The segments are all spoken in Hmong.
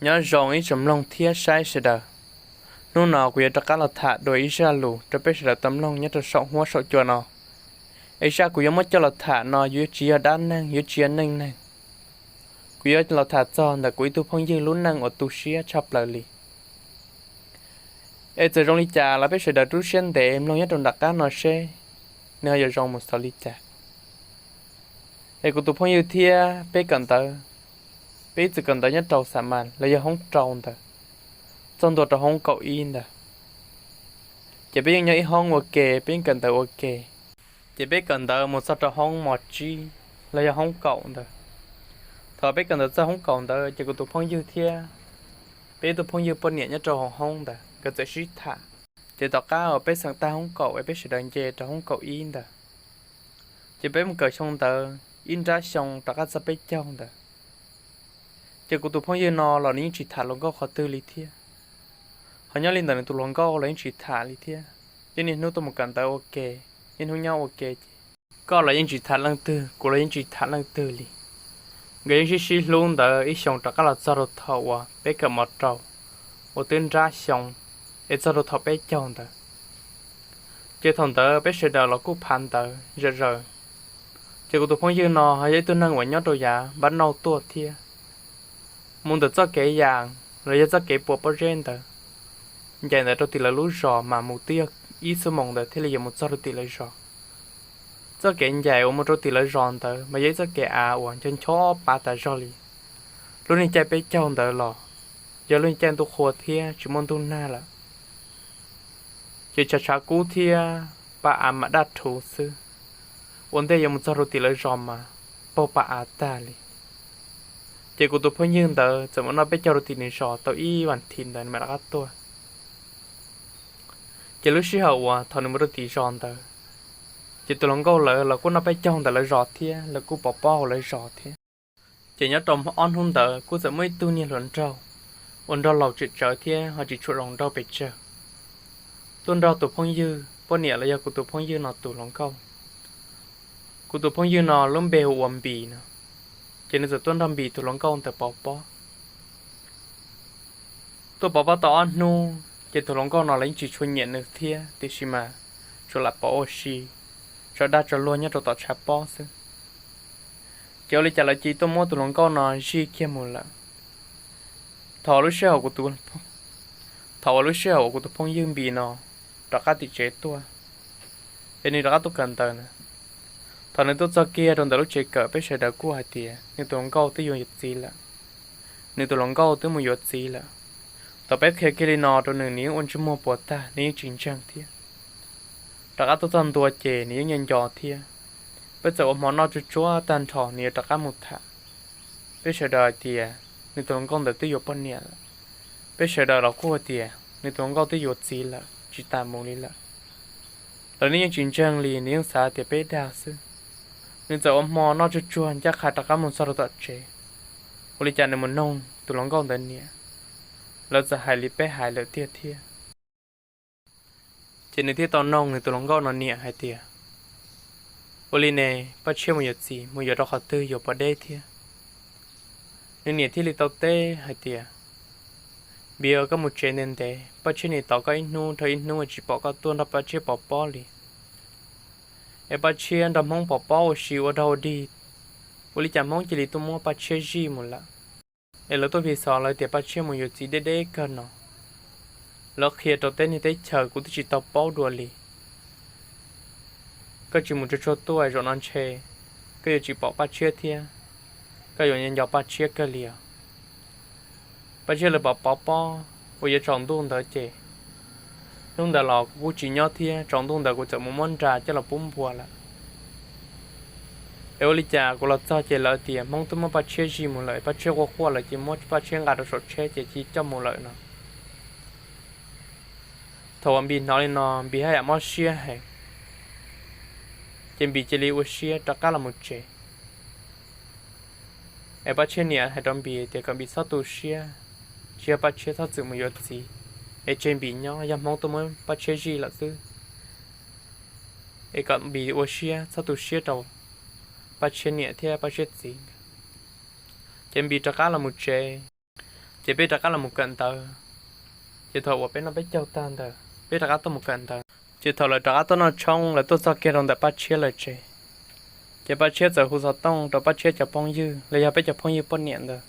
Nyob zoo ib tsoom mloog thiab saib sawv daws. Hnub no kuv yuav rov qab los tham dua ib zaj lus rau peb sawv daws tau mloog nyob rau saum huab saum cua no. Es zaj kuv yuav muab coj los tham no yuav tsis yog dab neeg, yuav tsis yog neej neeg. Kuv yuav los tham txog ntawm kuv ib tug phooj ywg lub neej uas tu siab tshaj plaws li. Es txawm zoo li cas los peb sawv daws rub siab ntev mloog nyob rau nram qab no seb nws ho yuav zoo mus xaus li cas. Es kuv tus phooj ywg thiab peb kawm ntawv, peb ib txwm kawm ntawv nyob rau xa mas los yog hoob rau ntawd, txog ntua rau hoob kaum ib ntawd. Ces peb yeej nyob ib hoob ua ke, peb yeej kawm ntawv ua ke. Ces peb kawm ntawv mus txog rau hoob mos tsib los yog hoob kaum ntawd. Thaum peb kawm ntawv txog hoob kaum ntawd ces kuv tus phooj ywg thiab peb ib tug phooj ywg poj niam nyob rau hauv hoob ntawd nkawd txawm sib tham. Ces tom qab uas peb xeem tag hoob kaum es peb sawv daws nce rau hoob kaum ib ntawd, ces peb mus kawm xyoo ntawd ib nrab xyoo rov qab txog peb caug ntawd. Ces kuv tus phooj ywg no los nws yeej tsis tham hluas nkauj qhov twg li thiab. Ho nyob li ntawm nws tus hluas nkauj los yeej tsis tham li thiab. Yeej niaj hnub tuaj mus kawm ntawv ua ke, niaj hnub nyob ua ke ces koj los yeej tsis tham leej twg, kuv los yeej tsis tham leej twg li. Nkawd yeej sib sib hlub ntawd ib xyoo rov qab los txog rau thaum uas peb kawm mos rau, uas twb nrab xyoo, es txog rau thaum peb caug ntawd. Ces thaum ntawd peb sawv daws los kuj phav ntawv zom zaws. Ces kuv tus phooj ywg no ho yog ib tug neeg uas nyob rau yav npab nauj tuaj thiab, mus ntawm txoj kev yas los yog txoj kev puas pob zeb ntawd, ncaim ntawd rau tim lawv lub zos mas mus twb yog ib xuab moos ntawd thiaj li yuav mus txog rau tim lawv zos. Txoj kev ncaim uas mus rau tim lawv zos ntawd mas yog ib txoj kev av uas ncho ncho pav tas zog li. Lub niag caij peb caug ntawd los yog lub niag caij ntuj qhua thiab tsis muaj ntuj nag lawm, ces tshav tshav kub thiab pa av mas daj rhuv xwb. Ua ntej yuav mus txog rau tim lawv zos mas paug pa av tag li. Ces kuv tus phooj ywg ntawd txawm mus noj peb caug rau tim nws zos tau ib vas thiv ntawd nws mam rov qab tuaj. Ces lub sij hawm uas thaum nws mus rau tim zos ntawd, ces tus hluas nkauj lawv los kuj noj peb caug ntawm lawv zos thiab lawv kuj pov pob hauv lawv zos thiab. Ces nyob rau ob hnub ntawd kuj txawm muaj ib tug niag hluas nraug uas nrog laus tsem tsawv thiab ho tsis tshua zoo nraug pes tsawg tuaj nrog tus phooj ywg poj niam los yog kuv tus phooj ywg no tus hluas nkauj. Kuv tus phooj ywg no lub npe hu ua Npis no, ces nws txawm tuaj nrog Npis tus hluas nkauj ntawd pov pob. Tuaj pov pob tau ob hnub ces tus hluas nkauj no los yeej tsis tshua nyiam nws thiab, tiam sis mas tsuas lam pov ua si, tso dag tso luag nyob rau tom tshav pob xwb. Ces ua li cas lawv cia li tuaj muab tus hluas nkauj no zij kiag mus lawm. Thaum lub sij hawm, thaum uas lub sij hawm uas kuv tus phooj ywg Npis no rov qab tim tsev tuaj, es nws rov qab tuaj kawm ntawv na, thaum nws tuaj txog kiag rau ntawm lub tsev kawm peb sawv daws kuj hais tias nws tus hluas nkauj twb yuav txiv lawm, nws tus hluas nkauj twb mus yuav txiv lawm. Thaum peb qhia kiag li no rau nws, nws yeej ua ntsej muag puas tag, nws yeej tsis ntseeg thiab. Rov qab tuaj txog ntua ces nws yeej nco nco thiab. Peb txawm ua hmo noj tsuag tsuag tag nrho nws yuav rov qab mus tham. Peb sawv daws hais tias nws tus hluas nkauj ntawd twb yuav poj niam lawm. Peb sawv daws los kuj hais tias nws tus hluas nkauj twb yuav txiv lawm tsis tas mus li lawm. Lawv yeej tsis ntseeg li, nws yeej xav tias peb dag xwb. Nws txawm ua hmo noj tsuag tsuag ncaj qha rov qab mus txog rau tom tsev. Ua li cas nws mus noog tus hluas nkauj ntawd niam, lawv txawm hais li peb hais lawm tiag thiab. Ces nws thiaj tau noog nws tus hluas nkauj no niam hais tias, ua li ne, Paj Tshiab mus yuav txiv mus yuav rau qhov twg, yuav puas deb thiab? Nws niam thiaj li tau teb hais tias, Npis, koj mus tsev ntev ntev, Paj Tshiab nim tos koj ib hnub dhau ib hnub tsis pom koj tuaj nrog Paj Tshiab pov pob li. Es Paj Tshiab nrog Hmoob pov pob ua si ua dog ua dig, ua li cas Hmoob cia li tuaj muab Paj Tshiab zij mus lawm. Es lawv tuaj piv xov lawv tias Paj Tshiab mus yuav txiv deb deb kawg no. Lawv qhia rau teb niag teb chaws kuv twb tsis tau paub dua li. Koj tsis mus tsuag tsuag tuaj, zaum no ntshe koj yuav tsis pom Paj Tshiab thiab, koj yuav nco Paj Tshiab kawg li os. Paj Tshiab lawv pov pov pob uas yuav tsaus ntuj ntawd ces hnub ntawd los kuv kuj tsis nyob thiab, tsaus ntuj ntawd kuv txawm mus muab nra coj los pub npua lawm. Es ua li cas kuv los txog ces lawv tias Hmoob twb muab Paj Tshiab zij mus lawm, Paj Tshiab quaj quaj, lawv cia li muab Paj Tshiab nqa rau saum tsheb ces cia li coj mus lawm no. Thaum uas Npis hnov li no, Npis haj yam mob siab heev, ces Npis cia li ua siab rov qab los mus tsev. Es Paj Tshiab niam hais rau Npis tias kom Npis txhob tu siab, tsis yog Paj Tshiab txhob txwm mus yuav txiv, es tseg Npis nyob, yog Hmoob tuaj muab Paj Tshiab zij lawm xwb. Es kom Npis ua siab txhob tu siab rau Paj Tshiab niam thiab Paj Tshiab txiv. Ces Npis rov qab los mus tsev. Ces peb rov qab los mus kawm ntawv. Ces thaum uas peb noj peb caug tag ntawd peb rov qab tuaj mus kawm ntawv. Ces thaum lawv rov qab tuaj noj tshoob lawv tuaj txog kiag rau ntawm Paj Tshiab lawv tsev, ces Paj Tshiab txawm hu xov tooj rau Paj Tshiab cov phooj ywg los yog peb cov phooj ywg poj niam ntawd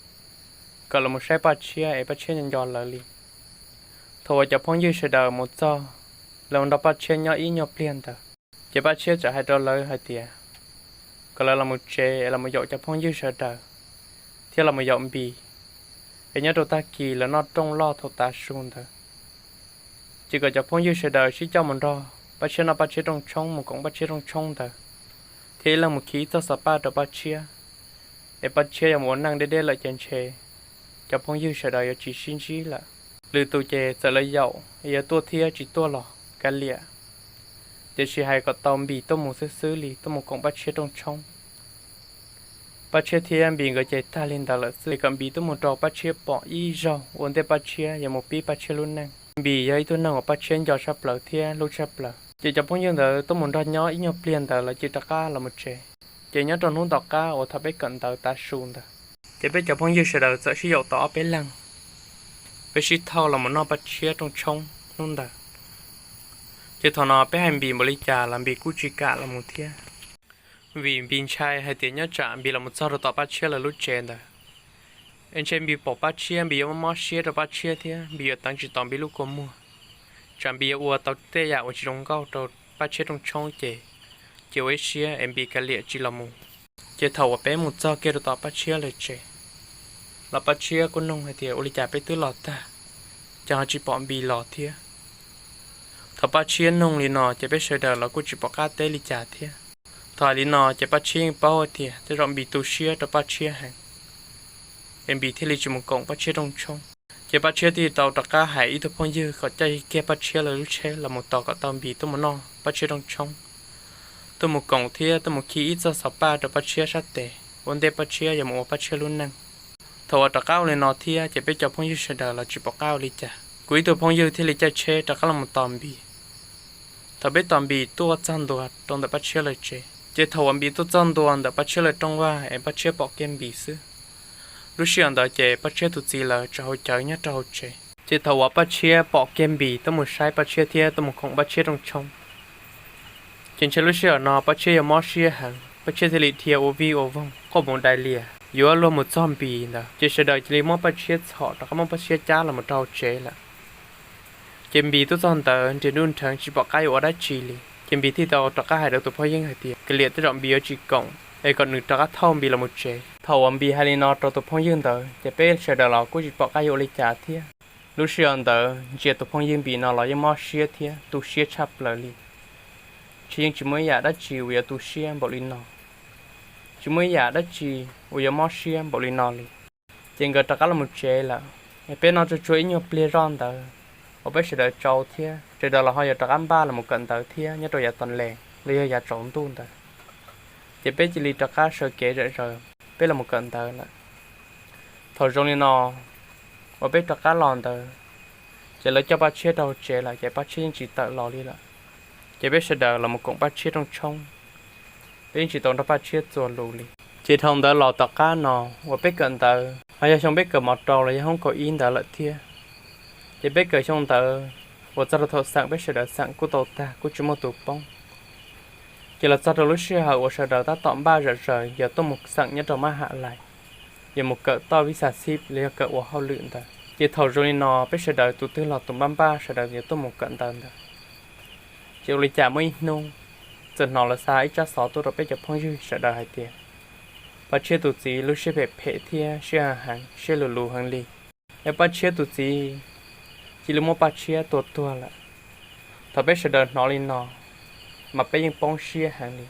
kom los mus saib Paj Tshiab es Paj Tshiab nco nco lawv li. Thaum uas cov phooj ywg sawv daws mus txog, lawv mus nrog Paj Tshiab nyob ib nyuag pliag ntawd, ces Paj Tshiab txawm hais rau lawv hais tias kom lawv los mus tsev es los mus yaum cov phooj ywg sawv daws thiab los mus yaum Npis, es nyob rau tag kis lawv noj rooj loj thaum tav su ntawd, ces kom cov phooj ywg sawv daws sib coj mus nrog Paj Tshiab noj Paj Tshiab rooj tshoob, mus koom Paj Tshiab rooj tshoob ntawd, thiab ib leeg mus khi ib txoj xov paj rau Paj Tshiab, es Paj Tshiab yog mus ua neej deb deb lawm ces ntshe cov phooj ywg sawv daws yuav tsis sib ntsib lawm. Lwm tus ces txawm lawv yaum es yuav tuaj thiab tsis tuaj los kav liam, tiam sis hais kom tau Npis tuaj mus xwb xwb li, tuaj mus koom Paj Tshiab rooj tshoob. Paj Tshiab thiab Npis nkawd ces tag li ntawd lawm xwb, kom Npis tuaj mus rau Paj Tshiab pom ib zaug ua ntej Paj Tshiab yuav mus pib Paj Tshiab lub neej. Npis yog ib tug neeg uas Paj Tshiab nco tshaj plaws thiab hlub tshaj plaws. Ces cov phooj ywg ntawd tuaj mus nrog nyob ib nyuag pliag ntawd lawv cia li rov qab los mus tsev. Ces nyob rau hnub tom qab uas thaum peb kawm ntawv tav su ntawd, ces peb cov phooj ywg sawv daws txawm sib yaum tau ob peb leeg, peb sib thauj los mus noj Paj Tshiab rooj tshoob hnub ntawd. Ces thaum no peb hais Npis npaum li cas los Npis kuj tsis kam los mus thiab, vim Npis ntshai hais tias nyob tsam Npis los mus txog rau tom Paj Tshiab lawv lub tsev ntawd, es ntshe Npis pom Paj Tshiab Npis yuav mob mob siab rau Paj Tshiab thiab Npis yuav teev tsis tau Npis lub kua muag. Tsam Npis yuav ua tau tej yam uas tsis zoo nkauj rau Paj Tshiab rooj tshoob ces, ces ua ib siab es Npis kav liam tsis los mus. Ces thaum uas peb mus txog kiag rau tom Paj Tshiab lawv tsev, los Paj Tshiab kuj noog hais tias ua li cas peb twb los tag, ces ho tsis pom Npis los thiab. Thaum Paj Tshiab noog li no ces peb sawv daws los kuj tsis pom qab teb li cas thiab. Thaum hais li no ces Paj Tshiab yeej paub hais tias tej zaum Npis tu siab rau Paj Tshiab heev, es Npis thiaj li tsis mus koom Paj Tshiab rooj tshoob. Ces Paj Tshiab thiaj tau rov qab hais ib tug phooj ywg kom coj kiag Paj Tshiab lawv lub tsheb los mus tos kom tau Npis tuaj mus noj Paj Tshiab rooj tshoob, tuaj mus koom thiab tuaj mus khi ib txoj xov paj rau Paj Tshiab sab tes ua ntej Paj Tshiab yuav mus ua Paj Tshiab lub neej. Thaum uas rov qab ua li no thiab ces peb cov phooj ywg sawv daws los tsis pom qab ua li cas, kuv ib tug phooj ywg thiaj li caij tsheb rov qab los mus tos Npis. Thaum peb tos Npis tuaj txog ntua rau ntawm Paj Tshiab lawv tsev, ces thaum uas Npis tuaj txog ntua ntawm Paj Tshiab lawv rooj vag es Paj Tshiab pom kiag Npis xwb, lub sij hawm ntawd ces Paj Tshiab tus txiv lawv tseem hauv cawv nyob rau hauv tsev. Ces thaum uas Paj Tshiab pom kiag Npis tuaj mus saib Paj Tshiab thiab tuaj mus koom Paj Tshiab rooj tshoob, ces ntshe lub sij hawm no Paj Tshiab yuav mob siab heev, Paj Tshiab thiaj li dhia ua vij ua voog quaj mus dai lias yuav luag mus txog Npis ntawd. Ces sawv daws cia li muab Paj Tshiab txhom rov qab muab Paj Tshiab cab los mus rau hauv tsev lawm. Ces Npis tuaj txog ntawd nrhiav nruj nrheev tsis pom qab yuav ua dab tsi li. Ces Npis thiaj tau rov qab hais rau tus phooj ywg hais tias kav liam tej zaum Npis yuav tsis koom es kom nws rov qab thauj Npis los mus tsev. Thaum uas Npis hais li no rau tus phooj ywg ntawd ces peb sawv daws los kuj tsis pom qab yuav ua li cas thiab. Lub sij hawm ntawd ntsia tus phooj ywg Npis no los yeej mob siab thiab tu siab tshaj plaws li. Ntshe yeej tsis muaj ib yam dab tsi uas yuav tu siab npaum li no, tsis muaj ib yam dab tsi uas yuav mob siab npaum li no li. Ces nkawd rov qab los mus tsev lawm. Peb noj tsuag tsuag ib nyuag pliag zoj ntawd uas peb sawv daws tsau thiab, sawv daws los ho yuav rov qab npaj los mus kawm ntawv thiab nyob rau yav tom les los yog yav tsaus ntuj ntawd. Ces peb cia li rov qab sawv kev zom zaws peb los mus kawm ntawv lawm. Thaum zoo li no uas peb rov qab los ntawd, ces lawv coj Paj Tshiab rau hauv tsev lawm ces Paj Tshiab yeej tsis tawm los li lawm. Ces peb sawv daws los mus koom Paj Tshiab rooj tshoob, peb yeej tsis tau nrog Paj Tshiab txuas lus li. Ces dhau ntawd los tom qab no uas peb kawm ntawv ho yog xyoo peb kawm mos rau los yog hoob kaum ib ntawd lawm thiab. Ces peb kawm xyoo ntawd uas txog rau thaum xeem peb sawv daws xeem kuj tau tag kuj tsis muaj tus poob. Ces los txog rau lub sij hawm uas sawv daws tab tom npaj zom zaws yuav tuaj mus xeem nyob rau mab ham lais, yuav mus kawm toj vij xa xib los yog kawm ua hauj lwm ntawd. Ces thaum zoo li no peb sawv daws tus twg los tus npaj npaj sawv daws yuav tuaj mus kawm ntawv ntawd. Ces ua li cas muaj ib hnub txawm hnov lawv xa ib tsab xov tuaj rau peb cov phooj ywg sawv daws hais tias Paj Tshiab tus txiv lub siab phem phem thiab siab heev heev siab lus lus heev li. Es Paj Tshiab tus txiv cia li muab Paj Tshiab tua tuag lawm. Thaum peb sawv daws hnov li no mas peb yeej poob siab heev li.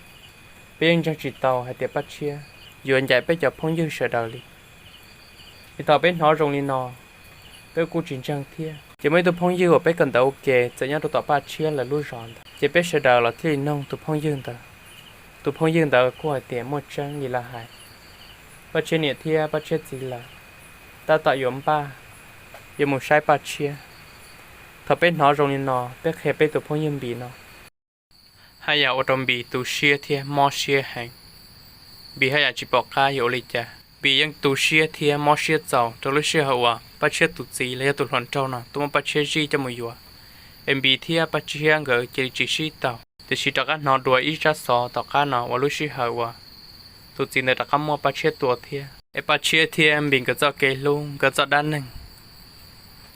Peb yeej ntseeg tsis tau hais tias Paj Tshiab yuav ncaim peb cov phooj ywg sawv daws li. Ces thaum peb hnov zoo li no, peb kuj tsis ntseeg thiab. Ces muaj ib tug phooj ywg uas peb kawm ntawv ua ke txawm nyob rau tom Paj Tshiab lawv lub zos ntawd, ces peb sawv daws los thiaj li noog tus phooj ywg ntawd. Tus phooj ywg ntawd kuj hais tias muaj tseeb li lawv hais, Paj Tshiab niam thiab Paj Tshiab txiv lawv tab tom yuav npaj yuav mus saib Paj Tshiab. Thaum peb hnov zoo li no peb qhia peb tus phooj ywg Npis no, haj yam ua rau Npis tu siab thiab mob siab heev. Npis haj yam tsis pom qab yuav ua li cas, Npis yeej tu siab thiab mob siab txaus rau lub sij hawm uas Paj Tshiab tus txiv los yog tus hluas nraug no tuaj muab Paj Tshiab zij coj mus yuav, es Npis thiab Paj Tshiab nkawd cia li tsis sib tau. Tiam sis rov qab hnov dua ib tsab xov tom qab no uas lub sij hawm uas tus txiv ntawd rov qab muab Paj Tshiab tua thiab. Es Paj Tshiab thiab Npis nkawd txoj kev hlub, nkawd txoj dab neeg,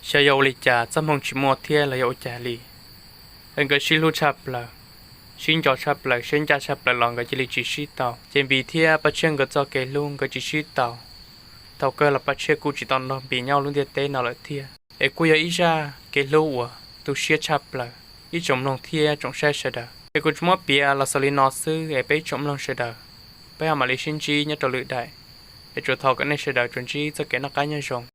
xyov yog ua li cas txoj hmoo tsis muaj thiab los yog ua cas li, es nkawd sib hlub tshaj plaws, sib nco tshaj plaws, sib ncaj tshaj plaws los nkawd cia li tsis sib tau. Ces Npis thiab Paj Tshiab nkawd txoj kev hlub nkawd tsis sib tau. Thaum kawg los Paj Tshiab kuj tsis tau nrog Npis nyob lub ntiaj teb no lawm thiab. Es kuj yog ib zaj kev hlub uas tu siab tshaj plaws ib tsoom mloog thiab tsoom saib sawv daws. Es kuv tsuas muab piav los xaus li no xwb es peb ib tsoom mloog sawv daws, peb ho mam li sib ntsib nyob rau lwm daim. Es tsuas thov kom nej sawv daws tsuas ntsib txoj kev noj qab nyob zoo.